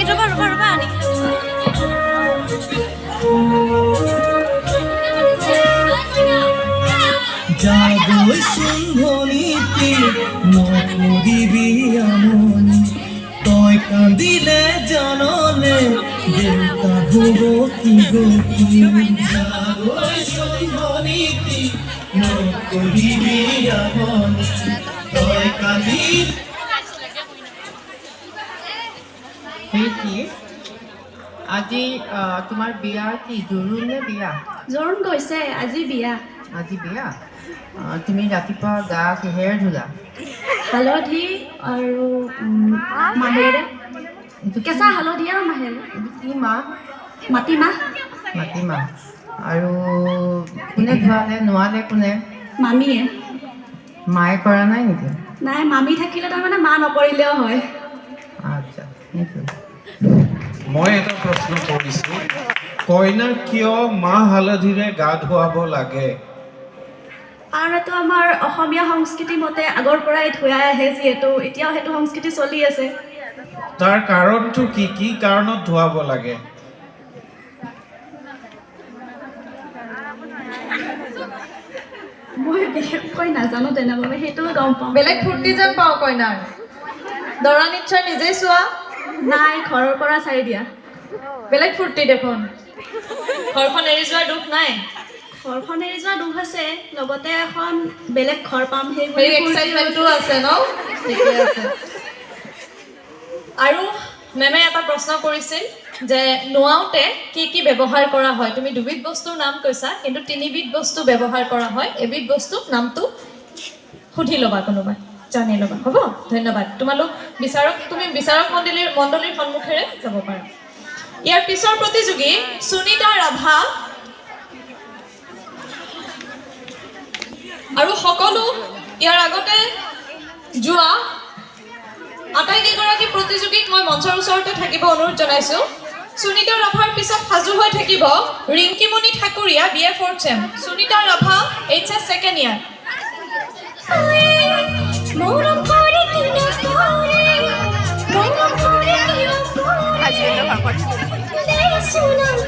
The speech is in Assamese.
এই ৰ'বা ৰ'বা ৰ'বা, আনি। যাগৈ চোন ভনীটি, নকৰিবি আমনি। তই কান্দিলে জাননে দেউতা হ'ব কি গতি? যাগৈ চোন ভনীটি, নকৰিবি আমনি, তই কান্দিলে। সেই কি আজি তোমাৰ বিয়া কি জোৰোণ নে বিয়া? জোৰোণ গৈছে, আজি বিয়া। আজি বিয়া। তুমি ৰাতিপুৱা গা কিহেৰে ধুলা? হালধি আৰু মাহেৰে। এইটো কি? কেঁচা হালধি আৰু মাহেৰে। এইটো কি মাহ? মাটিমাহ। মাটিমাহ। আৰু কোনে ধুৱালে, নোৱালে কোনে? মামীয়ে। মায়ে কৰা নাই নেকি? নাই, মামী থাকিলে তাৰমানে মা নকৰিলেও হয়। আচ্ছা, সেইটো। মই এটা প্ৰশ্ন কৰিছোঁ, কইনাক কিয় মাহ হালধিৰে গা ধুৱাব লাগে? কাৰণ এইটো আমাৰ অসমীয়া সংস্কৃতি মতে আগৰ পৰাই ধুৱাই আহে, যিহেতু এতিয়াও সেইটো সংস্কৃতি চলি আছে। তাৰ কাৰণটো কি? কি কাৰণত ধুৱাব লাগে? মই বিশেষকৈ নাজানো তেনেভাৱে, সেইটোও গম পাওঁ। বেলেগ ফূৰ্তি যেন পাওঁ কইনাৰ। দৰা নিশ্চয় নিজেই চোৱা? নাই, ঘৰৰ পৰা চাই দিয়া। বেলেগ ফূৰ্তি দেখোন। ঘৰখন এৰি যোৱাৰ দুখ নাই? ঘৰখন এৰি যোৱা দুখ আছে, লগতে এখন বেলেগ ঘৰ পাম সেই সেই বুলি ফূৰ্তিও এক্সাইটমেণ্টটো আছে ন? ঠিকে আছে। আৰু মেমে এটা প্ৰশ্ন কৰিছিল যে নোৱাওতে কি কি ব্যৱহাৰ কৰা হয়। তুমি দুবিধ বস্তুৰ নাম কৈছা, কিন্তু তিনিবিধ বস্তু ব্যৱহাৰ কৰা হয়। এবিধ বস্তু নামটো সুধি ল'বা, কোনোবাই জানি ল'বা। হ'ব, ধন্যবাদ। তোমালোক বিচাৰক, তুমি বিচাৰক মণ্ডলীৰ সন্মুখেৰে যাব পাৰা। ইয়াৰ পিছৰ প্ৰতিযোগী সুনীতা ৰাভা। আৰু সকলো ইয়াৰ আগতে যোৱা আটাইকেইগৰাকী প্ৰতিযোগীক মই মঞ্চৰ ওচৰতে থাকিব অনুৰোধ জনাইছো। সুনীতা ৰাভাৰ পিছত সাজু হৈ থাকিব Rinkimoni Thakuria, BA fourth sem. Sunita Rabha, HS second year. মৰম কৰে কি নকৰে, মৰম কৰে কি নকৰে, দেচোন।